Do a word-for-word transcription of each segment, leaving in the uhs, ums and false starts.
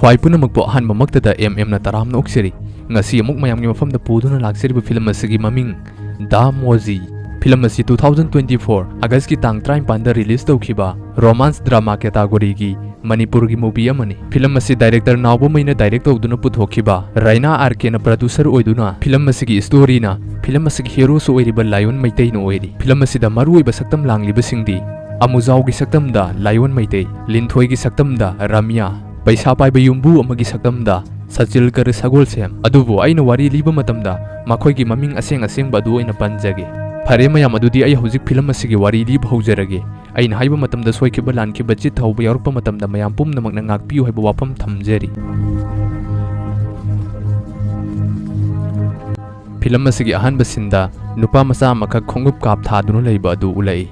ꯄꯥꯏ ꯄꯨꯝꯅꯃꯛꯄꯨ ꯑꯍꯥꯟꯕꯃꯛꯇꯗ ꯑꯦꯝ ꯑꯦꯝꯅ ꯇꯔꯥꯝꯅ ꯑꯣꯛꯆꯔꯤ꯫ ꯉꯁꯤ ꯑꯃꯨꯛ ꯃꯌꯥꯝꯒꯤ ꯃꯐꯝꯗ ꯄꯨꯗꯨꯅ ꯂꯥꯛꯆꯔꯤꯕ ꯐꯤꯂꯝ ꯑꯁꯤꯒꯤ ꯃꯃꯤꯡ ꯗꯥ ꯃꯣꯖꯤ꯫ ꯐꯤꯂꯝ ꯑꯁꯤ two thousand twenty four Augustꯀꯤ ꯇꯥꯡ ꯇꯔꯥꯅꯤꯄꯥꯟꯗ release ꯇꯧꯈꯤꯕ romance drama categoryꯒꯤ ꯃꯅꯤꯄꯨꯔꯒꯤ movie ꯑꯃꯅꯤ꯫ ꯐꯤꯂꯝ ꯑꯁꯤ director ꯅꯥꯎꯕꯃꯩꯅ direct ꯇꯧꯗꯨꯅ ꯄꯨꯊꯣꯛꯈꯤꯕ, ꯔꯩꯅꯥ ꯑꯥꯔ ꯀꯦꯅ producer ꯑꯣꯏꯗꯨꯅ ꯐꯤꯂꯝ ꯑꯁꯤꯒꯤ storyꯅ ꯐꯤꯂꯝ ꯑꯁꯤꯒꯤ heroꯁꯨ ꯑꯣꯏꯔꯤꯕ ꯂꯥꯏꯑꯣꯟ ꯃꯩꯇꯩꯅ ꯑꯣꯏꯔꯤ꯫ ꯐꯤꯂꯝ ꯑꯁꯤꯗ ꯃꯔꯨꯑꯣꯏꯕ ꯁꯛꯇꯝ ꯂꯥꯡꯂꯤꯕꯁꯤꯡꯗꯤ ꯑꯃꯨꯖꯥꯎꯒꯤ ꯁꯛꯇꯝꯗ ꯂꯥꯏꯑꯣꯟ ꯃꯩꯇꯩ, ꯂꯤꯟꯊꯣꯏꯒꯤ ꯁꯛꯇꯝꯗ ꯔꯥꯃꯤꯌꯥ, ꯄꯩꯁꯥ ꯄꯥꯏꯕ ꯌꯨꯝꯕꯨ ꯑꯃꯒꯤ ꯁꯛꯇꯝꯗ ꯁꯆꯤꯜ ꯀꯔ ꯁꯒꯣꯜꯁꯦꯝ꯫ ꯑꯗꯨꯕꯨ ꯑꯩꯅ ꯋꯥꯔꯤ ꯂꯤꯕ ꯃꯇꯝꯗ ꯃꯈꯣꯏꯒꯤ ꯃꯃꯤꯡ ꯑꯁꯦꯡ ꯑꯁꯦꯡꯕ ꯑꯗꯨ ꯑꯣꯏꯅ ꯄꯟꯖꯒꯦ꯫ ꯐꯔꯦ ꯃꯌꯥꯝ, ꯑꯗꯨꯗꯤ ꯑꯩ ꯍꯧꯖꯤꯛ ꯐꯤꯂꯝ ꯑꯁꯤꯒꯤ ꯋꯥꯔꯤ ꯂꯤꯕ ꯍꯧꯖꯔꯒꯦ꯫ ꯑꯩꯅ ꯍꯥꯏꯕ ꯃꯇꯝꯗ ꯁꯣꯏꯈꯤꯕ ꯂꯥꯟꯈꯤꯕ ꯆꯤꯠ ꯍꯧꯕ ꯌꯥꯎꯔꯛꯄ ꯃꯇꯝꯗ ꯃꯌꯥꯝ ꯄꯨꯝꯅꯃꯛꯅ ꯉꯥꯛꯄꯤꯌꯨ ꯍꯥꯏꯕ ꯋꯥꯐꯝ ꯊꯝꯖꯔꯤ꯫ ꯐꯤꯂꯝ ꯑꯁꯤꯒꯤ ꯑꯍꯥꯟꯕ sceneꯗ ꯅꯨꯄꯥ ꯃꯆꯥ ꯑꯃꯈꯛ ꯈꯣꯡꯎꯞ ꯀꯥꯞ ꯊꯥꯗꯨꯅ ꯂꯩꯕ ꯑꯗꯨ ꯎꯠꯂꯛꯏ꯫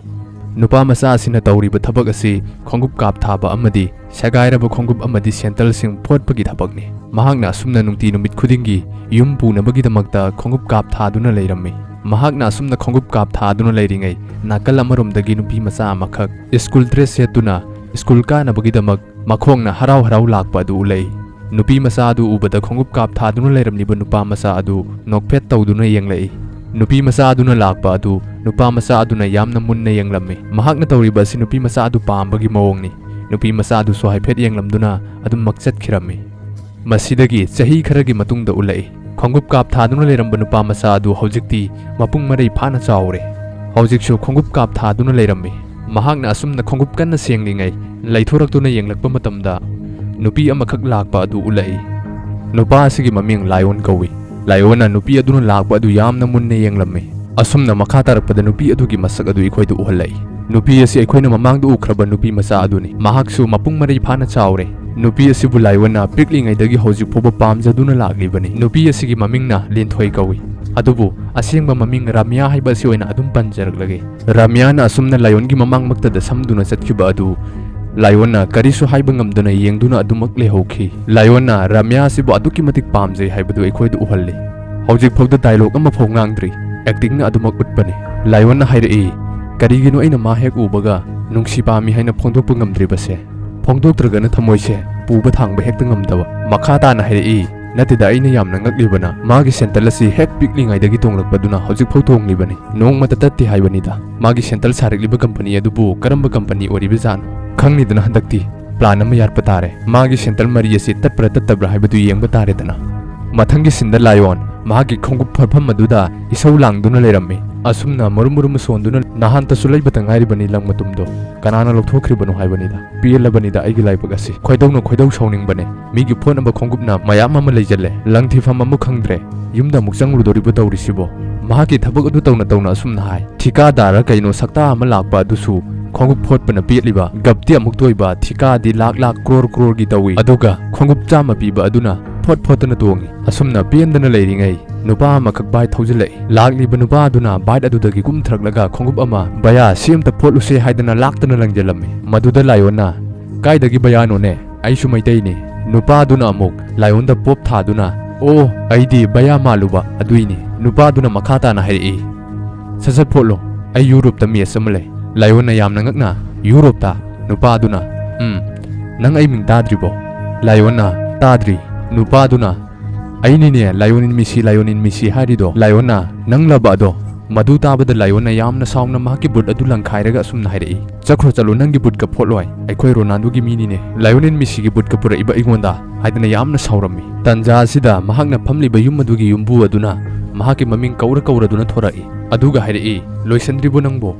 ꯅꯨꯄꯥ ꯃꯆꯥ ꯑꯁꯤꯅ ꯇꯧꯔꯤꯕ ꯊꯕꯛ ꯑꯁꯤ ꯈꯣꯡꯎꯞ ꯀꯥꯞ ꯊꯥꯕ ꯑꯃꯗꯤ ꯁꯦꯒꯥꯏꯔꯕ ꯈꯣꯡꯎꯞ ꯑꯃꯗꯤ sandalꯁꯤꯡ ꯐꯣꯠꯄꯒꯤ ꯊꯕꯛꯅꯤ꯫ ꯃꯍꯥꯛꯅ ꯑꯁꯨꯝꯅ ꯅꯨꯡꯇꯤ ꯅꯨꯃꯤꯠ ꯈꯨꯗꯤꯡꯒꯤ ꯌꯨꯝ ꯄꯨꯅꯕꯒꯤꯗꯃꯛꯇ ꯈꯣꯡꯎꯞ ꯀꯥꯞ ꯊꯥꯗꯨꯅ ꯂꯩꯔꯝꯃꯤ꯫ ꯃꯍꯥꯛꯅ ꯑꯁꯨꯝꯅ ꯈꯣꯡꯎꯞ ꯀꯥꯞ ꯊꯥꯗꯨꯅ ꯂꯩꯔꯤꯉꯩ, ꯅꯥꯀꯜ ꯑꯃꯔꯣꯝꯗꯒꯤ ꯅꯨꯄꯤ ꯃꯆꯥ ꯑꯃꯈꯛ school dress ꯁꯦꯠꯇꯨꯅ school ꯀꯥꯅꯕꯒꯤꯗꯃꯛ ꯃꯈꯣꯡꯅ ꯍꯔꯥꯎ ꯍꯔꯥꯎ ꯂꯥꯛꯄ ꯑꯗꯨ ꯎꯠꯂꯛꯏ꯫ ꯅꯨꯄꯤ ꯃꯆꯥ ꯑꯗꯨ ꯎꯕꯗ ꯈꯣꯡꯎꯞ ꯀꯥꯞ ꯊꯥꯗꯨꯅ ꯂꯩꯔꯝꯂꯤꯕ ꯅꯨꯄꯥ ꯃꯆꯥ ꯑꯗꯨ ꯅꯣꯛꯐꯦꯠ ꯇꯧꯗꯨꯅ ꯌꯦꯡꯂꯛꯏ꯫ ꯅꯨꯄꯤ ꯃꯆꯥ ꯑꯗꯨꯅ ꯂꯥꯛꯄ ꯑꯗꯨ ꯅꯨꯄꯥ ꯃꯆꯥ ꯑꯗꯨꯅ ꯌꯥꯝꯅ ꯃꯨꯟꯅ ꯌꯦꯡꯂꯝꯃꯤ꯫ ꯃꯍꯥꯛꯅ ꯇꯧꯔꯤꯕ ꯑꯁꯤ ꯅꯨꯄꯤ ꯃꯆꯥ ꯑꯗꯨ ꯄꯥꯝꯕꯒꯤ ꯃꯑꯣꯡꯅꯤ꯫ ꯅꯨꯄꯤ ꯃꯆꯥ ꯑꯗꯨꯁꯨ ꯍꯥꯏꯐꯦꯠ ꯌꯦꯡꯂꯝꯗꯨꯅ ꯑꯗꯨꯃꯛ ꯆꯠꯈꯤꯔꯝꯃꯤ꯫ ꯃꯁꯤꯗꯒꯤ ꯆꯍꯤ ꯈꯔꯒꯤ ꯃꯇꯨꯡꯗ ꯎꯠꯂꯛꯏ꯫ ꯈꯣꯡꯎꯞ ꯀꯥꯞ ꯊꯥꯗꯨꯅ ꯂꯩꯔꯝꯕ ꯅꯨꯄꯥ ꯃꯆꯥ ꯑꯗꯨ ꯍꯧꯖꯤꯛꯇꯤ ꯃꯄꯨꯡ ꯃꯔꯩ ꯐꯥꯅ ꯆꯥꯎꯔꯦ꯫ ꯍꯧꯖꯤꯛꯁꯨ ꯈꯣꯡꯎꯞ ꯀꯥꯞ ꯊꯥꯗꯨꯅ ꯂꯩꯔꯝꯃꯤ꯫ ꯃꯍꯥꯛꯅ ꯑꯁꯨꯝꯅ ꯈꯣꯡꯎꯞ ꯀꯟꯅ ꯁꯦꯡꯂꯤꯉꯩ, ꯂꯩꯊꯣꯔꯛꯇꯨꯅ ꯌꯦꯡꯂꯛꯄ ꯃꯇꯝꯗ ꯅꯨꯄꯤ ꯑꯃꯈꯛ ꯂꯥꯛꯄ ꯑꯗꯨ ꯎꯠꯂꯛꯏ꯫ ꯅꯨꯄꯥ ꯑꯁꯤꯒꯤ ꯃꯃꯤꯡ ꯂꯥꯏꯑꯣꯟ ꯀꯧꯏ꯫ ꯂꯥꯏꯑꯣꯟꯅ ꯅꯨꯄꯤ ꯑꯗꯨꯅ ꯂꯥꯛꯄ ꯑꯗꯨ ꯌꯥꯝꯅ ꯃꯨꯟꯅ ꯌꯦꯡꯂꯝꯃꯤ꯫ ꯑꯁꯨꯝꯅ ꯃꯈꯥ ꯇꯥꯔꯛꯄꯗ ꯅꯨꯄꯤ ꯑꯗꯨꯒꯤ ꯃꯁꯛ ꯑꯗꯨ ꯑꯩꯈꯣꯏꯗ ꯎꯍꯜꯂꯛꯏ꯫ ꯅꯨꯄꯤ ꯑꯁꯤ ꯑꯩꯈꯣꯏꯅ ꯃꯃꯥꯡꯗ ꯎꯈ꯭ꯔꯕ ꯅꯨꯄꯤ ꯃꯆꯥ ꯑꯗꯨꯅꯤ꯫ ꯃꯍꯥꯛꯁꯨ ꯃꯄꯨꯡ ꯃꯔꯩ ꯐꯥꯅ ꯆꯥꯎꯔꯦ꯫ ꯅꯨꯄꯤ ꯑꯁꯤꯕꯨ ꯂꯥꯏꯑꯣꯟꯅ ꯄꯤꯛꯂꯤꯉꯩꯗꯒꯤ ꯍꯧꯖꯤꯛ ꯐꯥꯎꯕ ꯄꯥꯝꯖꯗꯨꯅ ꯂꯥꯛꯂꯤꯕꯅꯤ꯫ ꯅꯨꯄꯤ ꯑꯁꯤꯒꯤ ꯃꯃꯤꯡꯅ ꯂꯤꯟꯊꯣꯏ ꯀꯧꯏ꯫ ꯑꯗꯨꯕꯨ ꯑꯁꯦꯡꯕ ꯃꯃꯤꯡ ꯔꯥꯃꯤꯌꯥ ꯍꯥꯏꯕ ꯑꯁꯤ ꯑꯣꯏꯅ ꯑꯗꯨꯝ ꯄꯟꯖꯔꯛꯂꯒꯦ꯫ ꯔꯥꯃꯤꯌꯥꯅ ꯑꯁꯨꯝꯅ ꯂꯥꯏꯑꯣꯟꯒꯤ ꯃꯃꯥꯡꯃꯛꯇꯗ ꯁꯝꯗꯨꯅ ꯆꯠꯈꯤꯕ ꯑꯗꯨ ꯂꯥꯏꯑꯣꯟꯅ ꯀꯔꯤꯁꯨ ꯍꯥꯏꯕ ꯉꯝꯗꯅ ꯌꯦꯡꯗꯨꯅ ꯑꯗꯨꯃꯛ ꯂꯩꯍꯧꯈꯤ꯫ ꯂꯥꯏꯑꯣꯟꯅ ꯔꯥꯃꯤꯌꯥ ꯑꯁꯤꯕꯨ ꯑꯗꯨꯛꯀꯤ ꯃꯇꯤꯛ ꯄꯥꯝꯖꯩ ꯍꯥꯏꯕꯗꯨ ꯑꯩꯈꯣꯏꯗ ꯎꯍꯜꯂꯤ꯫ ꯍꯧꯖꯤꯛ ꯐꯥꯎꯗ dialogue ꯑꯃꯐꯥꯎ ꯉꯥꯡꯗ꯭ꯔꯤ꯫ Actingꯅ ꯑꯗꯨꯃꯛ ꯎꯠꯄꯅꯤ꯫ ꯂꯥꯏꯑꯣꯟꯅ ꯍꯥꯏꯔꯛꯏ, "ꯀꯔꯤꯒꯤꯅꯣ ꯑꯩꯅ ꯃꯥ ꯍꯦꯛ ꯎꯕꯒ ꯅꯨꯡꯁꯤ ꯄꯥꯝꯃꯤ ꯍꯥꯏꯅ ꯐꯣꯡꯗꯣꯛꯄ ꯉꯝꯗ꯭ꯔꯤꯕꯁꯦ? ꯐꯣꯡꯗꯣꯛꯇ꯭ꯔꯒꯅ ꯊꯃꯣꯏꯁꯦ ꯄꯨꯕ ꯊꯥꯡꯕ ꯍꯦꯛꯇ ꯉꯝꯗꯕ꯫ ꯃꯈꯥ ꯇꯥꯅ ꯍꯥꯏꯔꯛꯏ, "ꯅꯠꯇꯦꯗ, ꯑꯩꯅ ꯌꯥꯝꯅ ꯉꯛꯂꯤꯕꯅ ꯃꯥꯒꯤ ꯁꯦꯟꯇꯜ ꯑꯁꯤ ꯍꯦꯛ ꯄꯤꯛꯂꯤꯉꯩꯗꯒꯤ ꯇꯣꯡꯂꯛꯄꯗꯨꯅ ꯍꯧꯖꯤꯛꯐꯥꯎ ꯇꯣꯡꯂꯤꯕꯅꯤ꯫ ꯅꯣꯡꯃꯇ ꯇꯠꯇꯦ ꯍꯥꯏꯕꯅꯤꯗ꯫ ꯃꯥꯒꯤ ꯁꯦꯟꯇꯜ ꯁꯥꯔꯛꯂꯤꯕ ꯀꯝꯄꯅꯤ ꯑꯗꯨꯕꯨ ꯀꯔꯝꯕ ꯀꯝꯄꯅꯤ ꯑꯣꯏꯔꯤꯕꯖꯥꯠꯅꯣ? ꯈꯪꯅꯤꯗꯅ ꯍꯟꯗꯛꯇꯤ꯫ ꯄ꯭ꯂꯥꯟ ꯑꯃ ꯌꯥꯠꯄ ꯇꯥꯔꯦ꯫ ꯃꯥꯒꯤ ꯁꯦꯟꯇꯜ ꯃꯔꯤ ꯑꯁꯤ ꯇꯠꯄ꯭ꯔꯥ ꯇꯠꯇꯕ꯭ꯔꯥ ꯍꯥꯏꯕꯗꯨ ꯌꯦꯡꯕ ꯇꯥꯔꯦꯗꯅ꯫" ꯃꯊꯪꯒꯤ ꯁꯤꯟꯗ ꯂꯥꯏꯑꯣꯟ ꯃꯍꯥꯛꯀꯤ ꯈꯣꯡꯎꯞ ꯐꯣꯠꯐꯝ ꯑꯗꯨꯗ ꯏꯁꯧ ꯂꯥꯡꯗꯨꯅ ꯂꯩꯔꯝꯃꯤ꯫ ꯑꯁꯨꯝꯅ ꯃꯔꯨꯝ ꯃꯔꯨꯝ ꯁꯣꯟꯗꯨꯅ ꯅꯍꯥꯟꯇꯁꯨ ꯂꯩꯕꯇ ꯉꯥꯏꯔꯤꯕꯅꯤ ꯂꯪ ꯃꯇꯨꯝꯗꯣ꯫ ꯀꯅꯥꯅ ꯂꯧꯊꯣꯛꯈ꯭ꯔꯤꯕꯅꯣ ꯍꯥꯏꯕꯅꯤꯗ꯫ ꯄꯦꯜꯂꯕꯅꯤꯗ ꯑꯩꯒꯤ ꯂꯥꯏꯕꯛ ꯑꯁꯤ꯫ ꯈꯣꯏꯗꯧꯅ ꯈꯣꯏꯗꯧ ꯁꯥꯎꯅꯤꯡꯕꯅꯦ꯫ ꯃꯤꯒꯤ ꯐꯣꯠꯅꯕ ꯈꯣꯡꯎꯞꯅ ꯃꯌꯥꯝ ꯑꯃ ꯂꯩꯖꯜꯂꯦ꯫ ꯂꯪ ꯊꯤꯐꯝ ꯑꯃꯨꯛ ꯈꯪꯗ꯭ꯔꯦ꯫ ꯌꯨꯝꯗ ꯑꯃꯨꯛ ꯆꯪꯂꯨꯗꯧꯔꯤꯕ ꯇꯧꯔꯤꯁꯤꯕꯣ? ꯃꯍꯥꯛꯀꯤ ꯊꯕꯛ ꯑꯗꯨ ꯇꯧꯅ ꯇꯧꯅ ꯑꯁꯨꯝꯅ ꯍꯥꯏ꯫ ꯊꯤꯀꯥꯗꯥꯔ ꯀꯩꯅꯣ ꯁꯛꯇꯥ ꯑꯃ ꯂꯥꯛꯄ ꯑꯗꯨꯁꯨ ꯈꯣꯡꯎꯞ ꯐꯣꯠꯄꯅ ꯄꯦꯠꯂꯤꯕ꯫ ꯒꯞꯇꯤ ꯑꯃꯨꯛ ꯇꯣꯏꯕ꯫ ꯊꯤꯀꯥꯗꯤ ꯂꯥꯛ ꯂꯥꯛ ꯀ꯭ꯔꯣꯔ ꯀ꯭ꯔꯣꯔꯒꯤ ꯇꯧꯏ꯫ ꯑꯗꯨꯒ ꯈꯣꯡꯎꯞ ꯆꯥꯝꯃ ꯄꯤꯕ ꯑꯗꯨꯅ ꯐꯣꯠ ꯐꯣꯠꯇꯅ ꯇꯣꯡꯉꯤ꯫ ꯑꯁꯨꯝꯅ ꯄꯦꯟꯗꯅ ꯂꯩꯔꯤꯉꯩ ꯅꯨꯄꯥ ꯑꯃꯈꯛ ꯕꯥꯏꯠ ꯊꯧꯖꯤꯜꯂꯛꯏ꯫ ꯂꯥꯛꯂꯤꯕ ꯅꯨꯄꯥ ꯑꯗꯨꯅ ꯕꯥꯏꯠ ꯑꯗꯨꯗꯒꯤ ꯀꯨꯝꯊꯔꯛꯂꯒ ꯈꯣꯡꯎꯞ ꯑꯃ, "ꯚꯌꯥ, ꯁꯤ ꯑꯝꯇ ꯐꯣꯠꯂꯨꯁꯦ" ꯍꯥꯏꯗꯅ ꯂꯥꯛꯇꯅ ꯂꯪꯖꯜꯂꯝꯃꯤ꯫ ꯃꯗꯨꯗ ꯂꯥꯏꯑꯣꯟꯅ, "ꯀꯥꯏꯗꯒꯤ ꯚꯌꯥꯅꯣꯅꯦ? ꯑꯩꯁꯨ ꯃꯩꯇꯩꯅꯤ꯫" ꯅꯨꯄꯥꯗꯨꯅ ꯑꯃꯨꯛ ꯂꯥꯏꯑꯣꯟꯗ ꯄꯣꯞ ꯊꯥꯗꯨꯅ, "ꯑꯣ, ꯑꯩꯗꯤ ꯚꯌꯥ ꯃꯥꯜꯂꯨꯕ ꯑꯗꯨꯏꯅꯤ꯫" ꯅꯨꯄꯥꯗꯨꯅ ꯃꯈꯥ ꯇꯥꯅ ꯍꯥꯏꯔꯛꯏ, "ꯁꯠ ꯁꯠ ꯐꯣꯠꯂꯣ, ꯑꯩ ꯌꯨꯔꯣꯞꯇ ꯃꯦꯠꯆ ꯑꯃ ꯂꯩ꯫" ꯂꯥꯏꯑꯣꯟꯅ ꯌꯥꯝꯅ ꯉꯛꯅ, "ꯌꯨꯔꯣꯞꯇ?" ꯅꯨꯄꯥꯗꯨꯅ, "ꯎꯝ, ꯅꯪ ꯑꯩ ꯃꯤꯡ ꯇꯥꯗ꯭ꯔꯤꯕꯣ?" ꯂꯥꯏꯑꯣꯟꯅ, "ꯇꯥꯗ꯭ꯔꯤ꯫" ꯅꯨꯄꯥꯗꯨꯅ, "ꯑꯩꯅꯤꯅꯦ, ꯂꯥꯏꯑꯣꯟ ꯏꯟ ꯃꯤꯁꯤ, ꯂꯥꯏꯑꯣꯟ ꯏꯟ ꯃꯤꯁꯤ ꯍꯥꯏꯔꯤꯗꯣ꯫" ꯂꯥꯏꯑꯣꯟꯅ, "ꯅꯪꯂꯕ ꯑꯗꯣ?" ꯃꯗꯨ ꯇꯥꯕꯗ ꯂꯥꯏꯑꯣꯟꯅ ꯌꯥꯝꯅ ꯁꯥꯎꯅ ꯃꯍꯥꯛꯀꯤ ꯕꯨꯠ ꯑꯗꯨ ꯂꯪꯈꯥꯏꯔꯒ ꯑꯁꯨꯝꯅ ꯍꯥꯏꯔꯛꯏ, "ꯆꯠꯈ꯭ꯔꯣ ꯆꯠꯂꯣ, ꯅꯪꯒꯤ ꯕꯨꯠꯀ ꯐꯣꯠꯂꯣꯏ꯫ ꯑꯩꯈꯣꯏ ꯔꯣꯅꯥꯜꯗꯣꯒꯤ ꯃꯤꯅꯤꯅꯦ꯫ ꯂꯥꯏꯑꯣꯟ ꯏꯟ ꯃꯤꯁꯤꯒꯤ ꯕꯨꯠꯀ ꯄꯨꯔꯛꯏꯕ ꯑꯩꯉꯣꯟꯗ?" ꯍꯥꯏꯗꯅ ꯌꯥꯝꯅ ꯁꯥꯎꯔꯝꯃꯤ꯫ ꯇꯟꯖꯥ ꯑꯁꯤꯗ ꯃꯍꯥꯛꯅ ꯐꯝꯂꯤꯕ ꯌꯨꯝ ꯑꯗꯨꯒꯤ ꯌꯨꯝꯕꯨ ꯑꯗꯨꯅ ꯃꯍꯥꯛꯀꯤ ꯃꯃꯤꯡ ꯀꯧꯔ ꯀꯧꯔꯗꯨꯅ ꯊꯣꯔꯛꯏ꯫ ꯑꯗꯨꯒ ꯍꯥꯏꯔꯛꯏ, "ꯂꯣꯏꯁꯤꯟꯗ꯭ꯔꯤꯕꯣ ꯅꯪꯕꯣ?"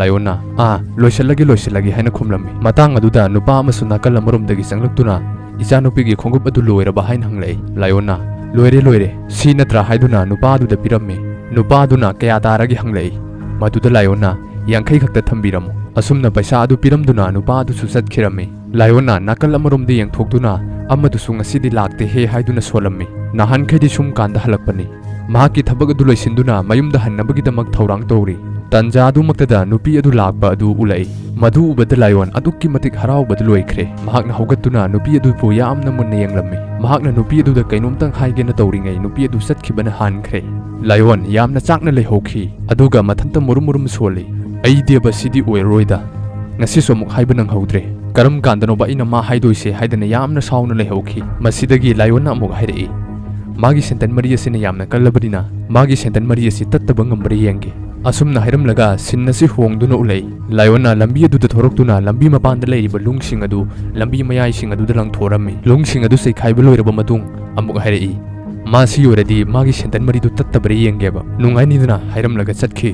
ꯂꯥꯏꯑꯣꯟꯅ, "ꯑꯥ, ꯂꯣꯏꯁꯤꯜꯂꯒꯦ, ꯂꯣꯏꯁꯤꯜꯂꯒꯦ" ꯍꯥꯏꯅ ꯈꯨꯝꯂꯝꯃꯤ꯫ ꯃꯇꯥꯡ ꯑꯗꯨꯗ ꯅꯨꯄꯥ ꯑꯃꯁꯨ ꯅꯥꯀꯜ ꯑꯃꯔꯣꯝꯗꯒꯤ ꯆꯪꯂꯛꯇꯨꯅ, "ꯏꯆꯥꯅꯨꯄꯤꯒꯤ ꯈꯣꯡꯎꯞ ꯑꯗꯨ ꯂꯣꯏꯔꯕ?" ꯍꯥꯏꯅ ꯍꯪꯂꯛꯏ꯫ ꯂꯥꯏꯑꯣꯟꯅ, "ꯂꯣꯏꯔꯦ, ꯂꯣꯏꯔꯦ, ꯁꯤ ꯅꯠꯇ꯭ꯔꯥ?" ꯍꯥꯏꯗꯨꯅ ꯅꯨꯄꯥ ꯑꯗꯨꯗ ꯄꯤꯔꯝꯃꯤ꯫ ꯅꯨꯄꯥ ꯑꯗꯨꯅ, "ꯀꯌꯥ ꯇꯥꯔꯒꯦ?" ꯍꯪꯂꯛꯏ꯫ ꯃꯗꯨꯗ ꯂꯥꯏꯑꯣꯟꯅ, "ꯌꯥꯡꯈꯩ ꯈꯛꯇ ꯊꯝꯕꯤꯔꯝꯃꯨ꯫" ꯑꯁꯨꯝꯅ ꯄꯩꯁꯥ ꯑꯗꯨ ꯄꯤꯔꯝꯗꯨꯅ ꯅꯨꯄꯥ ꯑꯗꯨꯁꯨ ꯆꯠꯈꯤꯔꯝꯃꯤ꯫ ꯂꯥꯏꯑꯣꯟꯅ ꯅꯥꯀꯜ ꯑꯃꯔꯣꯝꯗ ꯌꯦꯡꯊꯣꯛꯇꯨꯅ, "ꯑꯃꯗꯨꯁꯨ ꯉꯁꯤꯗꯤ ꯂꯥꯛꯇꯦꯍꯦ" ꯍꯥꯏꯗꯨꯅ ꯁꯣꯜꯂꯝꯃꯤ꯫ ꯅꯍꯥꯟꯈꯩꯗꯤ ꯁꯨꯝ ꯀꯥꯟꯗ ꯍꯜꯂꯛꯄꯅꯤ꯫ ꯃꯍꯥꯛꯀꯤ ꯊꯕꯛ ꯑꯗꯨ ꯂꯣꯏꯁꯤꯟꯗꯨꯅ ꯃꯌꯨꯝꯗ ꯍꯟꯅꯕꯒꯤꯗꯃꯛ ꯊꯧꯔꯥꯡ ꯇꯧꯔꯤ꯫ ꯇꯟꯖꯥ ꯑꯗꯨꯃꯛꯇꯗ ꯅꯨꯄꯤ ꯑꯗꯨ ꯂꯥꯛꯄ ꯑꯗꯨ ꯎꯂꯛꯏ꯫ ꯃꯗꯨ ꯎꯕꯗ ꯂꯥꯏꯑꯣꯟ ꯑꯗꯨꯛꯀꯤ ꯃꯇꯤꯛ ꯍꯔꯥꯎꯕꯗ ꯂꯣꯏꯈ꯭ꯔꯦ꯫ ꯃꯍꯥꯛꯅ ꯍꯧꯒꯠꯇꯨꯅ ꯅꯨꯄꯤ ꯑꯗꯨꯕꯨ ꯌꯥꯝꯅ ꯃꯨꯟꯅ ꯌꯦꯡꯂꯝꯃꯤ꯫ ꯃꯍꯥꯛꯅ ꯅꯨꯄꯤ ꯑꯗꯨꯗ ꯀꯩꯅꯣꯝꯇꯪ ꯍꯥꯏꯒꯦꯅ ꯇꯧꯔꯤꯉꯩ ꯅꯨꯄꯤ ꯑꯗꯨ ꯆꯠꯈꯤꯕꯅ ꯍꯥꯟꯈ꯭ꯔꯦ꯫ ꯂꯥꯏꯑꯣꯟ ꯌꯥꯝꯅ ꯆꯥꯛꯅ ꯂꯩꯍꯧꯈꯤ꯫ ꯑꯗꯨꯒ ꯃꯊꯟꯇ ꯃꯨꯔꯨꯝ ꯃꯨꯔꯨꯝ ꯁꯣꯜꯂꯤ꯫ "ꯑꯩꯗꯤꯕ ꯁꯤꯗꯤ ꯑꯣꯏꯔꯔꯣꯏꯗ꯫ ꯉꯁꯤꯁꯨ ꯑꯃꯨꯛ ꯍꯥꯏꯕ ꯅꯪꯍꯧꯗ꯭ꯔꯦ꯫ "ꯀꯔꯝ ꯀꯥꯟꯗꯅꯣꯕ ꯑꯩꯅ ꯃꯥ ꯍꯥꯏꯗꯣꯏꯁꯦ?" ꯍꯥꯏꯗꯅ ꯌꯥꯝꯅ ꯁꯥꯎꯅ ꯂꯩꯍꯧꯈꯤ꯫ ꯃꯁꯤꯗꯒꯤ ꯂꯥꯏꯑꯣꯟꯅ ꯑꯃꯨꯛ ꯍꯥꯏꯔꯛꯏ, "ꯃꯥꯒꯤ ꯁꯦꯟꯗꯟ ꯃꯔꯤ ꯑꯁꯤꯅ ꯌꯥꯝꯅ ꯀꯜꯂꯕꯅꯤꯅ ꯃꯥꯒꯤ ꯁꯦꯟꯗꯟ ꯃꯔꯤ ꯑꯁꯤ ꯇꯠꯇꯕ ꯉꯝꯕ꯭ꯔꯥ ꯌꯦꯡꯒꯦ"꯫ ꯑꯁꯨꯝꯅ ꯍꯥꯏꯔꯝꯂꯒ ꯁꯤꯟ ꯑꯁꯤ ꯍꯣꯡꯗꯨꯅ ꯎꯠꯂꯛꯏ꯫ ꯂꯥꯏꯑꯣꯟꯅ ꯂꯝꯕꯤ ꯑꯗꯨꯗ ꯊꯣꯔꯛꯇꯨꯅ ꯂꯝꯕꯤ ꯃꯄꯥꯟꯗ ꯂꯩꯔꯤꯕ ꯂꯨꯡꯁꯤꯡ ꯑꯗꯨ ꯂꯝꯕꯤ ꯃꯌꯥꯏꯁꯤꯡ ꯑꯗꯨꯗ ꯂꯪꯊꯣꯛꯔꯝꯃꯤ꯫ ꯂꯨꯡꯁꯤꯡ ꯑꯗꯨ ꯆꯩꯈꯥꯏꯕ ꯂꯣꯏꯔꯕ ꯃꯇꯨꯡ ꯑꯃꯨꯛ ꯍꯥꯏꯔꯛꯏ, "ꯃꯥꯁꯤ ꯑꯣꯏꯔꯗꯤ ꯃꯥꯒꯤ ꯁꯦꯟꯗꯟ ꯃꯔꯤꯗꯨ ꯇꯠꯇꯕ꯭ꯔꯥ ꯌꯦꯡꯒꯦꯕ"꯫ ꯅꯨꯡꯉꯥꯏꯅꯤꯗꯅ ꯍꯥꯏꯔꯝꯂꯒ ꯆꯠꯈꯤ꯫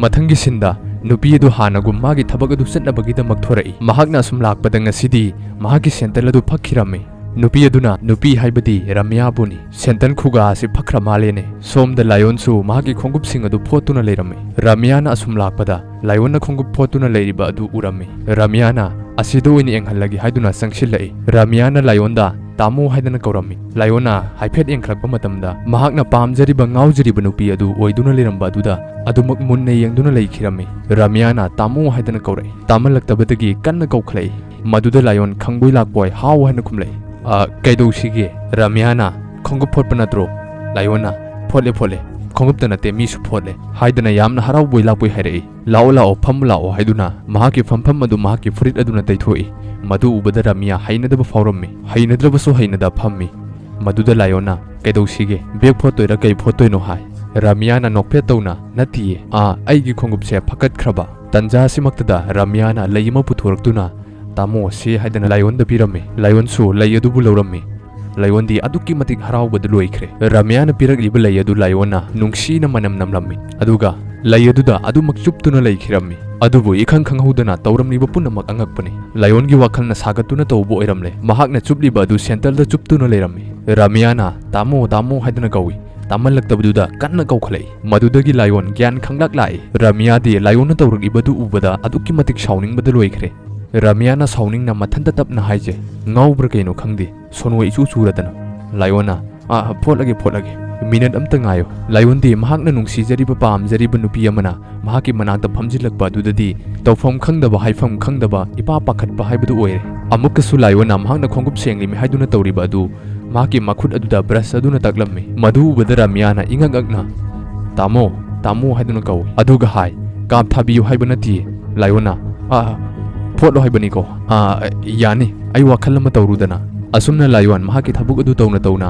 ꯃꯊꯪꯒꯤ ꯁꯤꯟꯗ ꯅꯨꯄꯤ ꯑꯗꯨ ꯍꯥꯟꯅꯒꯨꯝ ꯃꯥꯒꯤ ꯊꯕꯛ ꯑꯗꯨ ꯆꯠꯅꯕꯒꯤꯗꯃꯛ ꯊꯣꯔꯛꯏ꯫ ꯃꯍꯥꯛꯅ ꯑꯁꯨꯝ ꯂꯥꯛꯄꯗ ꯉꯁꯤꯗꯤ ꯃꯍꯥꯛꯀꯤ ꯁꯦꯟꯗꯜ ꯑꯗꯨ ꯐꯛꯈꯤꯔꯝꯃꯤ꯫ ꯅꯨꯄꯤ ꯑꯗꯨꯅ, ꯅꯨꯄꯤ ꯍꯥꯏꯕꯗꯤ ꯔꯥꯃꯤꯌꯥꯕꯨꯅꯤ, "ꯁꯦꯟꯗꯜ ꯈꯨꯒꯥ ꯑꯁꯤ ꯐꯛꯈ꯭ꯔ ꯃꯥꯜꯂꯦꯅꯦ"꯫ ꯁꯣꯝꯗ ꯂꯥꯏꯑꯣꯟꯁꯨ ꯃꯍꯥꯛꯀꯤ ꯈꯣꯡꯎꯞꯁꯤꯡ ꯑꯗꯨ ꯐꯣꯠꯇꯨꯅ ꯂꯩꯔꯝꯃꯤ꯫ ꯔꯥꯃꯤꯌꯥꯅ ꯑꯁꯨꯝ ꯂꯥꯛꯄꯗ ꯂꯥꯏꯑꯣꯟꯅ ꯈꯣꯡꯎꯞ ꯐꯣꯠꯇꯨꯅ ꯂꯩꯔꯤꯕ ꯑꯗꯨ ꯎꯔꯝꯃꯤ꯫ ꯔꯥꯃꯤꯌꯥꯅ, "ꯑꯁꯤꯗ ꯑꯣꯏꯅ ꯌꯦꯡꯍꯜꯂꯒꯦ" ꯍꯥꯏꯗꯨꯅ ꯆꯪꯁꯤꯜꯂꯛꯏ꯫ ꯔꯥꯃꯤꯌꯥꯅ ꯂꯥꯏꯑꯣꯟꯗ "ꯇꯥꯃꯣ" ꯍꯥꯏꯗꯅ ꯀꯧꯔꯝꯃꯤ꯫ ꯂꯥꯏꯑꯣꯟꯅ ꯍꯥꯏꯐꯦꯠ ꯌꯦꯡꯈꯠꯂꯛꯄ ꯃꯇꯝꯗ ꯃꯍꯥꯛꯅ ꯄꯥꯝꯖꯔꯤꯕ, ꯉꯥꯎꯖꯔꯤꯕ ꯅꯨꯄꯤ ꯑꯗꯨ ꯑꯣꯏꯗꯨꯅ ꯂꯩꯔꯝꯕ ꯑꯗꯨꯗ ꯑꯗꯨꯃꯛ ꯃꯨꯟꯅ ꯌꯦꯡꯗꯨꯅ ꯂꯩꯈꯤꯔꯝꯃꯤ꯫ ꯔꯥꯃꯤꯌꯥꯅ "ꯇꯥꯃꯣ" ꯍꯥꯏꯗꯅ ꯀꯧꯔꯛꯏ꯫ ꯇꯥꯃꯜꯂꯛꯇꯕꯗꯒꯤ ꯀꯟꯅ ꯀꯧꯈꯠꯂꯛꯏ꯫ ꯃꯗꯨꯗ ꯂꯥꯏꯑꯣꯟ ꯈꯪꯕꯣꯏ ꯂꯥꯛꯄꯣꯏ "ꯍꯥꯎ" ꯍꯥꯏꯅ ꯈꯨꯝꯂꯛꯏ꯫ "ꯑ, ꯀꯩꯗꯧꯁꯤꯒꯦ?" ꯔꯥꯃꯤꯌꯥꯅ "ꯈꯣꯡꯎꯞ ꯐꯣꯠꯄ ꯅꯠꯇ꯭ꯔꯣ?" ꯂꯥꯏꯑꯣꯟꯅ "ꯐꯣꯠꯂꯦ, ꯐꯣꯠꯂꯦ꯫ ꯈꯣꯡꯎꯞꯇ ꯅꯠꯇꯦ, ꯃꯤꯁꯨ ꯐꯣꯠꯂꯦ" ꯍꯥꯏꯗꯅ ꯌꯥꯝꯅ ꯍꯔꯥꯎꯕꯣꯏ ꯂꯥꯛꯄꯣꯏ ꯍꯥꯏꯔꯛꯏ꯫ "ꯂꯥꯛꯑꯣ, ꯂꯥꯛꯑꯣ, ꯐꯝꯃꯨ ꯂꯥꯛꯑꯣ" ꯍꯥꯏꯗꯨꯅ ꯃꯍꯥꯛꯀꯤ ꯐꯝꯐꯝ ꯑꯗꯨ ꯃꯍꯥꯛꯀꯤ ꯐꯨꯔꯤꯠ ꯑꯗꯨꯅ ꯇꯩꯊꯣꯛꯏ꯫ ꯃꯗꯨ ꯎꯕꯗ ꯔꯥꯃꯤꯌꯥ ꯍꯩꯅꯗꯕ ꯐꯥꯎꯔꯝꯃꯤ꯫ ꯍꯩꯅꯗ꯭ꯔꯕꯁꯨ ꯍꯩꯅꯗ ꯐꯝꯃꯤ꯫ ꯃꯗꯨꯗ ꯂꯥꯏꯑꯣꯟꯅ "ꯀꯩꯗꯧꯁꯤꯒꯦ? ꯕꯦꯒ ꯐꯣꯠꯇꯣꯏꯔꯥ ꯀꯩ ꯐꯣꯠꯇꯣꯏꯅꯣ?" ꯍꯥꯏ꯫ ꯔꯥꯃꯤꯌꯥꯅ ꯅꯣꯛꯐꯦꯠ ꯇꯧꯅ, "ꯅꯠꯇꯤꯌꯦ, ꯑꯥ, ꯑꯩꯒꯤ ꯈꯣꯡꯎꯞꯁꯦ ꯐꯛꯀꯠꯈ꯭ꯔꯕ"꯫ ꯇꯟꯖꯥ ꯑꯁꯤꯃꯛꯇꯗ ꯔꯥꯃꯤꯌꯥꯅ ꯂꯩ ꯑꯃ ꯄꯨꯊꯣꯔꯛꯇꯨꯅ, "ꯇꯥꯃꯣ, ꯁꯤ" ꯍꯥꯏꯗꯅ ꯂꯥꯏꯑꯣꯟꯗ ꯄꯤꯔꯝꯃꯤ꯫ ꯂꯥꯏꯑꯣꯟꯁꯨ ꯂꯩ ꯑꯗꯨꯕꯨ ꯂꯧꯔꯝꯃꯤ꯫ ꯂꯥꯏꯑꯣꯟꯗꯤ ꯑꯗꯨꯛꯀꯤ ꯃꯇꯤꯛ ꯍꯔꯥꯎꯕꯗ ꯂꯣꯏꯈ꯭ꯔꯦ꯫ ꯔꯥꯃꯤꯌꯥꯅ ꯄꯤꯔꯛꯂꯤꯕ ꯂꯩ ꯑꯗꯨ ꯂꯥꯏꯑꯣꯟꯅ ꯅꯨꯡꯁꯤꯅ ꯃꯅꯝ ꯅꯝꯂꯝꯃꯤ꯫ ꯑꯗꯨꯒ ꯂꯩ ꯑꯗꯨꯗ ꯑꯗꯨꯃꯛ ꯆꯨꯞꯇꯨꯅ ꯂꯩꯈꯤꯔꯝꯃꯤ꯫ ꯑꯗꯨꯕꯨ ꯏꯈꯪ ꯈꯪꯍꯧꯗꯅ ꯇꯧꯔꯝꯂꯤꯕ ꯄꯨꯝꯅꯃꯛ ꯑꯉꯛꯄꯅꯤ꯫ ꯂꯥꯏꯑꯣꯟꯒꯤ ꯋꯥꯈꯜꯅ ꯁꯥꯒꯠꯇꯨꯅ ꯇꯧꯕ ꯑꯣꯏꯔꯝꯂꯦ꯫ ꯃꯍꯥꯛꯅ ꯆꯨꯞꯂꯤꯕ ꯑꯗꯨ ꯁꯦꯟꯇꯜꯗ ꯆꯨꯞꯇꯨꯅ ꯂꯩꯔꯝꯃꯤ꯫ ꯔꯥꯃꯤꯌꯥꯅ "ꯇꯥꯃꯣ, ꯇꯥꯃꯣ" ꯍꯥꯏꯗꯨꯅ ꯀꯧꯏ꯫ ꯇꯥꯃꯜꯂꯛꯇꯕꯗꯨꯗ ꯀꯟꯅ ꯀꯧꯈꯠꯂꯛꯏ꯫ ꯃꯗꯨꯗꯒꯤ ꯂꯥꯏꯑꯣꯟ ꯒ꯭ꯌꯥꯟ ꯈꯪꯂꯥꯛ ꯂꯥꯛꯏ꯫ ꯔꯥꯃꯤꯌꯥꯗꯤ ꯂꯥꯏꯑꯣꯟꯅ ꯇꯧꯔꯛꯂꯤꯕꯗꯨ ꯎꯕꯗ ꯑꯗꯨꯛꯀꯤ ꯃꯇꯤꯛ ꯁꯥꯎꯅꯤꯡꯕꯗ ꯂꯣꯏꯈ꯭ꯔꯦ꯫ ꯔꯥꯃꯤꯌꯥꯅ ꯁꯥꯎꯅꯤꯡꯅ ꯃꯊꯟꯇ ꯇꯞꯅ ꯍꯥꯏꯖꯩ, "ꯉꯥꯎꯕ꯭ꯔꯥ ꯀꯩꯅꯣ ꯈꯪꯗꯦ, ꯁꯣꯅꯣ ꯏꯆꯨ ꯆꯨꯔꯗꯅ"꯫ ꯂꯥꯏꯑꯣꯟꯅ, "ꯑꯥ, ꯐꯣꯠꯂꯒꯦ, ꯐꯣꯠꯂꯒꯦ꯫ ꯃꯤꯅꯠ ꯑꯝꯇ ꯉꯥꯏꯌꯣ"꯫ ꯂꯥꯏꯑꯣꯟꯗꯤ ꯃꯍꯥꯛꯅ ꯅꯨꯡꯁꯤꯖꯔꯤꯕ, ꯄꯥꯝꯖꯔꯤꯕ ꯅꯨꯄꯤ ꯑꯃꯅ ꯃꯍꯥꯛꯀꯤ ꯃꯅꯥꯛꯇ ꯐꯝꯖꯤꯜꯂꯛꯄ ꯑꯗꯨꯗꯗꯤ ꯇꯧꯐꯝ ꯈꯪꯗꯕ, ꯍꯥꯏꯐꯝ ꯈꯪꯗꯕ, ꯏꯄꯥ ꯄꯥꯈꯠꯄ ꯍꯥꯏꯕꯗꯨ ꯑꯣꯏꯔꯦ꯫ ꯑꯃꯨꯛꯀꯁꯨ ꯂꯥꯏꯑꯣꯟꯅ ꯃꯍꯥꯛꯅ ꯈꯣꯡꯎꯞ ꯁꯦꯡꯂꯤꯃꯤ ꯍꯥꯏꯗꯨꯅ ꯇꯧꯔꯤꯕ ꯑꯗꯨ ꯃꯍꯥꯛꯀꯤ ꯃꯈꯨꯠ ꯑꯗꯨꯗ ꯕ꯭ꯔꯁ ꯑꯗꯨꯅ ꯇꯛꯂꯝꯃꯤ꯫ ꯃꯗꯨ ꯎꯕꯗ ꯔꯥꯃꯤꯌꯥꯅ ꯏꯉꯛ ꯉꯛꯅ, "ꯇꯥꯃꯣ, ꯇꯥꯃꯣ" ꯍꯥꯏꯗꯨꯅ ꯀꯧꯏ꯫ ꯑꯗꯨꯒ ꯍꯥꯏ, "ꯀꯥꯞ ꯊꯥꯕꯤꯌꯨ ꯍꯥꯏꯕ ꯅꯠꯇꯤꯌꯦ"꯫ ꯂꯥꯏꯑꯣꯟꯅ, "ꯑꯥ, ꯄꯣꯠꯂꯣ ꯍꯥꯏꯕꯅꯤꯀꯣ꯫ "ꯑꯥ, ꯌꯥꯅꯤ, ꯑꯩ ꯋꯥꯈꯜ ꯑꯃ ꯇꯧꯔꯨꯗꯅ"꯫ ꯑꯁꯨꯝꯅ ꯂꯥꯏꯑꯣꯟ ꯃꯍꯥꯛꯀꯤ ꯊꯕꯛ ꯑꯗꯨ ꯇꯧꯅ ꯇꯧꯅ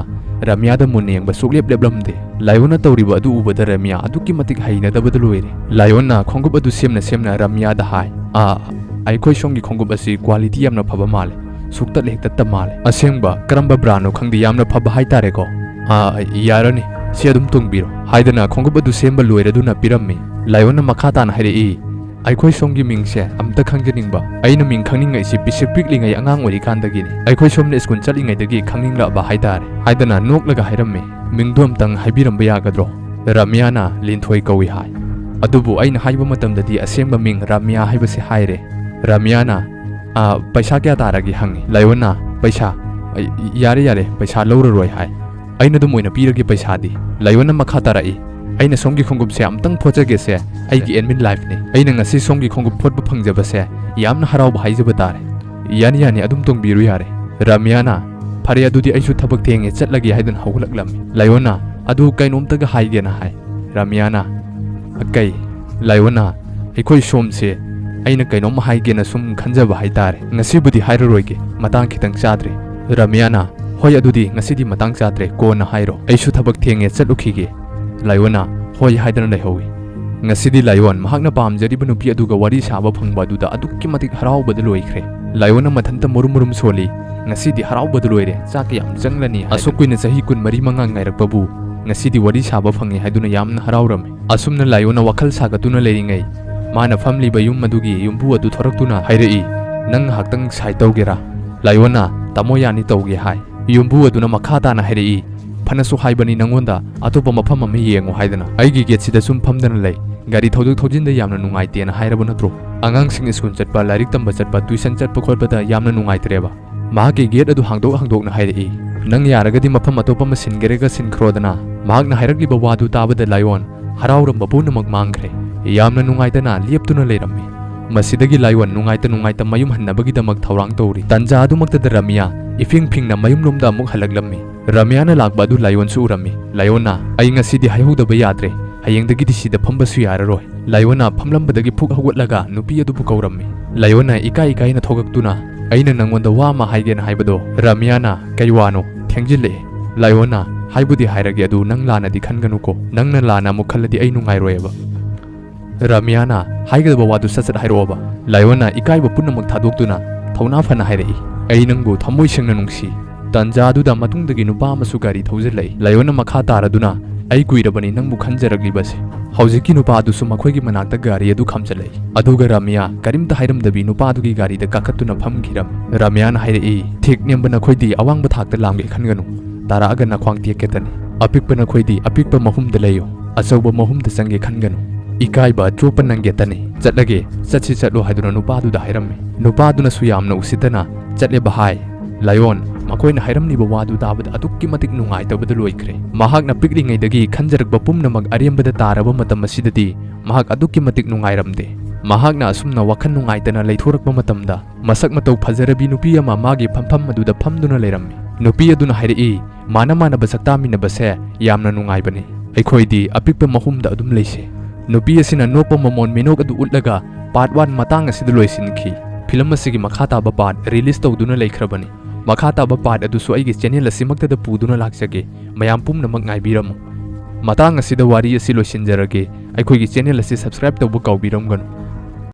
ꯔꯥꯃꯤꯌꯥꯗ ꯃꯨꯟꯅ ꯌꯦꯡꯕ ꯁꯨꯛꯂꯦꯞ ꯂꯦꯞꯂꯝꯗꯦ꯫ ꯂꯥꯏꯑꯣꯟꯅ ꯇꯧꯔꯤꯕ ꯑꯗꯨ ꯎꯕꯗ ꯔꯥꯃꯤꯌꯥ ꯑꯗꯨꯛꯀꯤ ꯃꯇꯤꯛ ꯍꯩꯅꯗꯕꯗ ꯂꯣꯏꯔꯦ꯫ ꯂꯥꯏꯑꯣꯟꯅ ꯈꯣꯡꯎꯞ ꯑꯗꯨ ꯁꯦꯝꯅ ꯁꯦꯝꯅ ꯔꯥꯃꯤꯌꯥꯗ ꯍꯥꯏ, "ꯑꯥ, ꯑꯩꯈꯣꯏ ꯁꯣꯝꯒꯤ ꯈꯣꯡꯎꯞ ꯑꯁꯤ quality ꯌꯥꯝꯅ ꯐꯕ ꯃꯥꯜꯂꯦ, ꯁꯨꯛꯇꯠ ꯍꯦꯛ ꯇꯠꯇ ꯃꯥꯜꯂꯦ꯫ ꯑꯁꯦꯡꯕ ꯀꯔꯝꯕ brandꯅꯣ ꯈꯪꯗꯦ, ꯌꯥꯝꯅ ꯐꯕ ꯍꯥꯏꯇꯥꯔꯦꯀꯣ꯫ ꯑꯥ, ꯌꯥꯔꯅꯤ, ꯁꯤ ꯑꯗꯨꯝ ꯇꯣꯡꯕꯤꯔꯣ" ꯍꯥꯏꯗꯅ ꯈꯣꯡꯎꯞ ꯑꯗꯨ ꯁꯦꯝꯕ ꯂꯣꯏꯔꯗꯨꯅ ꯄꯤꯔꯝꯃꯤ꯫ ꯂꯥꯏꯑꯣꯟꯅ ꯃꯈꯥ ꯇꯥꯅ ꯍꯥꯏꯔꯛꯏ, "ꯑꯩꯈꯣꯏ ꯁꯣꯝꯒꯤ ꯃꯤꯡꯁꯦ ꯑꯝꯇ ꯈꯪꯖꯅꯤꯡꯕ꯫ ꯑꯩꯅ ꯃꯤꯡ ꯈꯪꯅꯤꯡꯉꯛꯏꯁꯤ ꯄꯤꯁꯛ ꯄꯤꯛꯂꯤꯉꯩ ꯑꯉꯥꯡ ꯑꯣꯏꯔꯤꯀꯥꯟꯗꯒꯤꯅꯤ꯫ ꯑꯩꯈꯣꯏ ꯁꯣꯝꯅ ꯁ꯭ꯀꯨꯜ ꯆꯠꯂꯤꯉꯩꯗꯒꯤ ꯈꯪꯅꯤꯡꯂꯛꯑꯕ ꯍꯥꯏꯇꯥꯔꯦ" ꯍꯥꯏꯗꯅ ꯅꯣꯛꯂꯒ ꯍꯥꯏꯔꯝꯃꯤ꯫ "ꯃꯤꯡꯗꯨ ꯑꯝꯇꯪ ꯍꯥꯏꯕꯤꯔꯝꯕ ꯌꯥꯒꯗ꯭ꯔꯣ?" "ꯔꯥꯃꯤꯌꯥꯅ ꯂꯤꯟꯊꯣꯏ ꯀꯧꯏ ꯍꯥꯏ꯫ ꯑꯗꯨꯕꯨ ꯑꯩꯅ ꯍꯥꯏꯕ ꯃꯇꯝꯗꯗꯤ ꯑꯁꯦꯡꯕ ꯃꯤꯡ ꯔꯥꯃꯤꯌꯥ ꯍꯥꯏꯕꯁꯤ ꯍꯥꯏꯔꯦ"꯫ ꯔꯥꯃꯤꯌꯥꯅ, "ꯑꯥ, ꯄꯩꯁꯥ ꯀꯌꯥ ꯇꯥꯔꯒꯦ?" ꯍꯪꯉꯤ꯫ ꯂꯥꯏꯑꯣꯟꯅ, "ꯄꯩꯁꯥ? ꯑꯩ, ꯌꯥꯔꯦ, ꯌꯥꯔꯦ, ꯄꯩꯁꯥ ꯂꯧꯔꯔꯣꯏ" ꯍꯥꯏ꯫ "ꯑꯩꯅ ꯑꯗꯨꯝ ꯑꯣꯏꯅ ꯄꯤꯔꯒꯦ ꯄꯩꯁꯥꯗꯤ"꯫ ꯂꯥꯏꯑꯣꯟꯅ ꯃꯈꯥ ꯇꯥꯔꯛꯏ, "ꯑꯩꯅ ꯁꯣꯝꯒꯤ ꯈꯣꯡꯎꯞꯁꯦ ꯑꯝꯇꯪ ꯐꯣꯠꯆꯒꯦꯁꯦ, ꯑꯩꯒꯤ admin lifeꯅꯤ꯫ ꯑꯩꯅ ꯉꯁꯤ ꯁꯣꯝꯒꯤ ꯈꯣꯡꯎꯞ ꯐꯣꯠꯄ ꯐꯪꯖꯕꯁꯦ ꯌꯥꯝꯅ ꯍꯔꯥꯎꯕ ꯍꯥꯏꯖꯕ ꯇꯥꯔꯦ"꯫ "ꯌꯥꯅꯤ, ꯌꯥꯅꯤ, ꯑꯗꯨꯝ ꯇꯣꯡꯕꯤꯔꯨ ꯌꯥꯔꯦ"꯫ ꯔꯥꯃꯤꯌꯥꯅ, "ꯐꯔꯦ, ꯑꯗꯨꯗꯤ ꯑꯩꯁꯨ ꯊꯕꯛ ꯊꯦꯡꯉꯦ, ꯆꯠꯂꯒꯦ" ꯍꯥꯏꯗꯨꯅ ꯍꯧꯒꯠꯂꯛꯂꯝꯃꯤ꯫ ꯂꯥꯏꯑꯣꯟꯅ, "ꯑꯗꯨ ꯀꯩꯅꯣꯝꯇꯒ ꯍꯥꯏꯒꯦꯅ" ꯍꯥꯏ꯫ ꯔꯥꯃꯤꯌꯥꯅ, "ꯀꯩ?" ꯂꯥꯏꯑꯣꯟꯅ, "ꯑꯩꯈꯣꯏ ꯁꯣꯝꯁꯦ ꯑꯩꯅ ꯀꯩꯅꯣꯝ ꯍꯥꯏꯒꯦꯅ ꯁꯨꯝ ꯈꯟꯖꯕ ꯍꯥꯏꯇꯥꯔꯦ꯫ ꯉꯁꯤꯕꯨꯗꯤ ꯍꯥꯏꯔꯔꯣꯏꯒꯦ, ꯃꯇꯥꯡ ꯈꯤꯇꯪ ꯆꯥꯗ꯭ꯔꯦ"꯫ ꯔꯥꯃꯤꯌꯥꯅ, "ꯍꯣꯏ, ꯑꯗꯨꯗꯤ ꯉꯁꯤꯗꯤ ꯃꯇꯥꯡ ꯆꯥꯗ꯭ꯔꯦ, ꯀꯣꯟꯅ ꯍꯥꯏꯔꯣ, ꯑꯩꯁꯨ ꯊꯕꯛ ꯊꯦꯡꯉꯦ, ꯆꯠꯂꯨꯈꯤꯒꯦ"꯫ ꯂꯥꯏꯑꯣꯟꯅ ꯍꯣꯏ ꯍꯥꯏꯗꯅ ꯂꯩꯍꯧꯏ꯫ ꯉꯁꯤꯗꯤ ꯂꯥꯏꯑꯣꯟ ꯃꯍꯥꯛꯅ ꯄꯥꯝꯖꯔꯤꯕ ꯅꯨꯄꯤ ꯑꯗꯨꯒ ꯋꯥꯔꯤ ꯁꯥꯕ ꯐꯪꯕ ꯑꯗꯨꯗ ꯑꯗꯨꯛꯀꯤ ꯃꯇꯤꯛ ꯍꯔꯥꯎꯕꯗ ꯂꯣꯏꯈ꯭ꯔꯦ꯫ ꯂꯥꯏꯑꯣꯟꯅ ꯃꯊꯟꯇ ꯃꯨꯔꯨꯝ ꯃꯨꯔꯨꯝ ꯁꯣꯜꯂꯤ꯫ "ꯉꯁꯤꯗꯤ ꯍꯔꯥꯎꯕꯗ ꯂꯣꯏꯔꯦ, ꯆꯥꯛꯀ ꯌꯥꯝ ꯆꯪꯂꯅꯤ" ꯍꯥꯏꯗꯅ꯫ ꯑꯁꯨꯛ ꯀꯨꯏꯅ ꯆꯍꯤ ꯀꯨꯟꯃꯔꯤ ꯃꯉꯥ ꯉꯥꯏꯔꯛꯄꯕꯨ ꯉꯁꯤꯗꯤ ꯋꯥꯔꯤ ꯁꯥꯕ ꯐꯪꯉꯤ ꯍꯥꯏꯗꯨꯅ ꯌꯥꯝꯅ ꯍꯔꯥꯎꯔꯝꯃꯤ꯫ ꯑꯁꯨꯝꯅ ꯂꯥꯏꯑꯣꯟꯅ ꯋꯥꯈꯜ ꯁꯥꯒꯠꯇꯨꯅ ꯂꯩꯔꯤꯉꯩ, ꯃꯥꯅ ꯐꯝꯂꯤꯕ ꯌꯨꯝ ꯑꯗꯨꯒꯤ ꯌꯨꯝꯕꯨ ꯑꯗꯨ ꯊꯣꯔꯛꯇꯨꯅ ꯍꯥꯏꯔꯛꯏ, "ꯅꯪ ꯉꯥꯏꯍꯥꯛꯇꯪ ꯁꯥꯏ ꯇꯧꯒꯦꯔꯥ?" ꯂꯥꯏꯑꯣꯟꯅ, "ꯇꯥꯃꯣ, ꯌꯥꯅꯤ, ꯇꯧꯒꯦ" ꯍꯥꯏ꯫ ꯌꯨꯝꯕꯨ ꯑꯗꯨꯅ ꯃꯈꯥ ꯇꯥꯅ ꯍꯥꯏꯔꯛꯏ, "ꯐꯅꯁꯨ ꯍꯥꯏꯕꯅꯤ ꯅꯉꯣꯟꯗ, ꯑꯇꯣꯞꯄ ꯃꯐꯝ ꯑꯃ ꯌꯦꯡꯉꯨ ꯍꯥꯏꯗꯅ꯫ ꯑꯩꯒꯤ ꯒꯦꯠꯁꯤꯗ ꯁꯨꯝ ꯐꯝꯗꯅ ꯂꯩ꯫ ꯒꯥꯔꯤ ꯊꯧꯗꯣꯛ ꯊꯧꯖꯤꯟꯗ ꯌꯥꯝꯅ ꯅꯨꯡꯉꯥꯏꯇꯦꯅ ꯍꯥꯏꯔꯕ ꯅꯠꯇ꯭ꯔꯣ? ꯑꯉꯥꯡꯁꯤꯡ ꯁ꯭ꯀꯨꯜ ꯆꯠꯄ, ꯂꯥꯏꯔꯤꯛ ꯇꯝꯕ ꯆꯠꯄ, tuition ꯆꯠꯄ ꯈꯣꯠꯄꯗ ꯌꯥꯝꯅ ꯅꯨꯡꯉꯥꯏꯇ꯭ꯔꯦꯕ"꯫ ꯃꯍꯥꯛꯀꯤ ꯒꯦꯠ ꯑꯗꯨ ꯍꯥꯡꯗꯣꯛ ꯍꯥꯡꯗꯣꯛꯅ ꯍꯥꯏꯔꯛꯏ꯫ "ꯅꯪ ꯌꯥꯔꯒꯗꯤ ꯃꯐꯝ ꯑꯇꯣꯞꯄ ꯑꯃ ꯁꯤꯟꯒꯦꯔꯒ ꯁꯤꯟꯈ꯭ꯔꯣꯗꯅ"꯫ ꯃꯍꯥꯛꯅ ꯍꯥꯏꯔꯛꯂꯤꯕ ꯋꯥꯗꯨ ꯇꯥꯕꯗ ꯂꯥꯏꯑꯣꯟ ꯍꯔꯥꯎꯔꯝꯕ ꯄꯨꯝꯅꯃꯛ ꯃꯥꯡꯈ꯭ꯔꯦ꯫ ꯌꯥꯝꯅ ꯅꯨꯡꯉꯥꯏꯇꯅ ꯂꯦꯞꯇꯨꯅ ꯂꯩꯔꯝꯃꯤ꯫ ꯃꯁꯤꯗꯒꯤ ꯂꯥꯏꯑꯣꯟ ꯅꯨꯡꯉꯥꯏꯇ ꯅꯨꯡꯉꯥꯏꯇ ꯃꯌꯨꯝ ꯍꯟꯅꯕꯒꯤꯗꯃꯛ ꯊꯧꯔꯥꯡ ꯇꯧꯔꯤ꯫ ꯇꯟꯖꯥ ꯑꯗꯨꯃꯛꯇꯗ ꯔꯥꯃꯤꯌꯥ ꯏꯐꯤꯡ ꯐꯤꯡꯅ ꯃꯌꯨꯝꯂꯣꯝꯗ ꯑꯃꯨꯛ ꯍꯜꯂꯛꯂꯝꯃꯤ꯫ ꯔꯥꯃꯤꯌꯥꯅ ꯂꯥꯛꯄ ꯑꯗꯨ ꯂꯥꯏꯑꯣꯟꯁꯨ ꯎꯔꯝꯃꯤ꯫ ꯂꯥꯏꯑꯣꯟꯅ, "ꯑꯩ ꯉꯁꯤꯗꯤ ꯍꯥꯏꯍꯧꯗꯕ ꯌꯥꯗ꯭ꯔꯦ꯫ ꯍꯌꯦꯡꯗꯒꯤꯗꯤ ꯁꯤꯗ ꯐꯝꯕꯁꯨ ꯌꯥꯔꯔꯣꯏ꯫ ꯂꯥꯏꯑꯣꯟꯅ ꯐꯝꯂꯝꯕꯗꯒꯤ ꯐꯨꯛ ꯍꯧꯒꯠꯂꯒ ꯅꯨꯄꯤ ꯑꯗꯨꯕꯨ ꯀꯧꯔꯝꯃꯤ꯫ ꯂꯥꯏꯑꯣꯟꯅ ꯏꯀꯥꯏ ꯏꯀꯥꯏꯅ ꯊꯣꯛꯂꯛꯇꯨꯅ, "ꯑꯩꯅ ꯅꯪꯉꯣꯟꯗ ꯋꯥ ꯑꯃ ꯍꯥꯏꯒꯦꯅ ꯍꯥꯏꯕꯗꯣ, ꯔꯥꯃꯤꯌꯥꯅ, ꯀꯩ ꯋꯥꯅꯣ? ꯊꯦꯡꯖꯤꯜꯂꯛꯑꯦ꯫" ꯂꯥꯏꯑꯣꯟꯅ, "ꯍꯥꯏꯕꯨꯗꯤ ꯍꯥꯏꯔꯒꯦ, ꯑꯗꯨ ꯅꯪ ꯂꯥꯟꯅꯗꯤ ꯈꯟꯒꯅꯨꯀꯣ꯫ ꯅꯪꯅ ꯂꯥꯟꯅ ꯑꯃꯨꯛ ꯈꯜꯂꯗꯤ ꯑꯩ ꯅꯨꯡꯉꯥꯏꯔꯣꯏꯑꯕ꯫" ꯔꯥꯃꯤꯌꯥꯅ, "ꯍꯥꯏꯒꯗꯕ ꯋꯥꯗꯨ ꯁꯠ ꯁꯠ ꯍꯥꯏꯔꯛꯑꯣꯕ꯫" ꯂꯥꯏꯑꯣꯟꯅ ꯏꯀꯥꯏꯕ ꯄꯨꯝꯅꯃꯛ ꯊꯥꯗꯣꯛꯇꯨꯅ ꯊꯧꯅꯥ ꯐꯅ ꯍꯥꯏꯔꯛꯏ, "ꯑꯩ ꯅꯪꯕꯨ ꯊꯃꯣꯏ ꯁꯦꯡꯅ ꯅꯨꯡꯁꯤ꯫" ꯇꯟꯖꯥ ꯑꯗꯨꯗ ꯃꯇꯨꯡꯗꯒꯤ ꯅꯨꯄꯥ ꯑꯃꯁꯨ ꯒꯥꯔꯤ ꯊꯧꯖꯤꯜꯂꯛꯏ꯫ ꯂꯥꯏꯑꯣꯟꯅ ꯃꯈꯥ ꯇꯥꯔꯗꯨꯅ, "ꯑꯩ ꯀꯨꯏꯔꯕꯅꯤ ꯅꯪꯕꯨ ꯈꯟꯖꯔꯛꯂꯤꯕꯁꯦ꯫" ꯍꯧꯖꯤꯛꯀꯤ ꯅꯨꯄꯥ ꯑꯗꯨꯁꯨ ꯃꯈꯣꯏꯒꯤ ꯃꯅꯥꯛꯇ ꯒꯥꯔꯤ ꯑꯗꯨ ꯈꯥꯝꯖꯤꯜꯂꯛꯏ꯫ ꯑꯗꯨꯒ ꯔꯥꯃꯤꯌꯥ ꯀꯔꯤꯝꯇ ꯍꯥꯏꯔꯝꯗꯕꯤ ꯅꯨꯄꯥ ꯑꯗꯨꯒꯤ ꯒꯥꯔꯤꯗ ꯀꯥꯈꯠꯇꯨꯅ ꯐꯝꯈꯤꯔꯝꯃꯤ꯫ ꯔꯥꯃꯤꯌꯥꯅ ꯍꯥꯏꯔꯛꯏ, "ꯊꯦꯛ ꯅꯦꯝꯕ ꯅꯈꯣꯏꯗꯤ ꯑꯋꯥꯡꯕ ꯊꯥꯛꯇ ꯂꯥꯝꯒꯦ ꯈꯟꯒꯅꯨ꯫ ꯇꯥꯔꯛꯑꯒ ꯅꯈ꯭ꯋꯥꯡ ꯇꯦꯛꯀꯦꯇꯅꯤ꯫ ꯑꯄꯤꯛꯄ ꯅꯈꯣꯏꯗꯤ ꯑꯄꯤꯛꯄ ꯃꯍꯨꯝꯗ ꯂꯩꯌꯨ꯫ ꯑꯆꯧꯕ ꯃꯍꯨꯝꯗ ꯆꯪꯒꯦ ꯈꯟꯒꯅꯨ꯫ ꯏꯀꯥꯏꯕ ꯆꯣꯞꯄ ꯅꯪꯒꯦꯇꯅꯤ꯫ ꯆꯠꯂꯒꯦ, ꯆꯠꯁꯤ ꯆꯠꯂꯣ ꯍꯥꯏꯗꯨꯅ ꯅꯨꯄꯥꯗꯨꯗ ꯍꯥꯏꯔꯝꯃꯤ꯫" ꯅꯨꯄꯥꯗꯨꯅꯁꯨ ꯌꯥꯝꯅ ꯎꯁꯤꯠꯇꯅ, "ꯆꯠꯂꯦ ꯚꯥꯏ꯫" ꯂꯥꯏꯑꯣꯟ ꯃꯈꯣꯏꯅ ꯍꯥꯏꯔꯝꯂꯤꯕ ꯋꯥꯗꯨ ꯇꯥꯕꯗ ꯑꯗꯨꯛꯀꯤ ꯃꯇꯤꯛ ꯅꯨꯡꯉꯥꯏꯇꯕꯗ ꯂꯣꯏꯈ꯭ꯔꯦ꯫ ꯃꯍꯥꯛꯅ ꯄꯤꯛꯂꯤꯉꯩꯗꯒꯤ ꯈꯟꯖꯔꯛꯄ ꯄꯨꯝꯅꯃꯛ ꯑꯔꯦꯝꯕꯗ ꯇꯥꯔꯕ ꯃꯇꯝ ꯑꯁꯤꯗꯗꯤ ꯃꯍꯥꯛ ꯑꯗꯨꯛꯀꯤ ꯃꯇꯤꯛ ꯅꯨꯡꯉꯥꯏꯔꯝꯗꯦ꯫ ꯃꯍꯥꯛꯅ ꯑꯁꯨꯝꯅ ꯋꯥꯈꯜ ꯅꯨꯡꯉꯥꯏꯇꯅ ꯂꯩꯊꯣꯔꯛꯄ ꯃꯇꯝꯗ, ꯃꯁꯛ ꯃꯇꯧ ꯐꯖꯔꯕꯤ ꯅꯨꯄꯤ ꯑꯃ ꯃꯥꯒꯤ ꯐꯝꯐꯝ ꯑꯗꯨꯗ ꯐꯝꯗꯨꯅ ꯂꯩꯔꯝꯃꯤ꯫ ꯅꯨꯄꯤ ꯑꯗꯨꯅ ꯍꯥꯏꯔꯛꯏ, "ꯃꯥꯅ ꯃꯥꯟꯅꯕ ꯁꯛ ꯇꯥꯃꯤꯟꯅꯕꯁꯦ ꯌꯥꯝꯅ ꯅꯨꯡꯉꯥꯏꯕꯅꯤ꯫ ꯑꯩꯈꯣꯏꯗꯤ ꯑꯄꯤꯛꯄ ꯃꯍꯨꯝꯗ ꯑꯗꯨꯝ ꯂꯩꯁꯦ꯫" ꯅꯨꯄꯤ ꯑꯁꯤꯅ ꯅꯣꯛꯄ ꯃꯃꯣꯟ ꯃꯤꯅꯣꯛ ꯑꯗꯨ ꯎꯠꯂꯒ, "Part one ꯃꯇꯥꯡ ꯑꯁꯤꯗ ꯂꯣꯏꯁꯤꯟꯈꯤ꯫ ꯐꯤꯂꯝ ꯑꯁꯤꯒꯤ ꯃꯈꯥ ꯇꯥꯕ part release ꯇꯧꯗꯨꯅ ꯂꯩꯈ꯭ꯔꯕꯅꯤ꯫ ꯃꯈꯥ ꯇꯥꯕ part ꯑꯗꯨꯁꯨ ꯑꯩꯒꯤ channel ꯑꯁꯤꯃꯛꯇꯗ ꯄꯨꯗꯨꯅ ꯂꯥꯛꯆꯒꯦ꯫ ꯃꯌꯥꯝ ꯄꯨꯝꯅꯃꯛ ꯉꯥꯏꯕꯤꯔꯝꯃꯨ꯫" ꯃꯇꯥꯡ ꯑꯁꯤꯗ ꯋꯥꯔꯤ ꯑꯁꯤ ꯂꯣꯏꯁꯤꯟꯖꯔꯒꯦ꯫ ꯑꯩꯈꯣꯏꯒꯤ channel ꯑꯁꯤ subscribe ꯇꯧꯕ ꯀꯥꯎꯕꯤꯔꯝꯒꯅꯨ꯫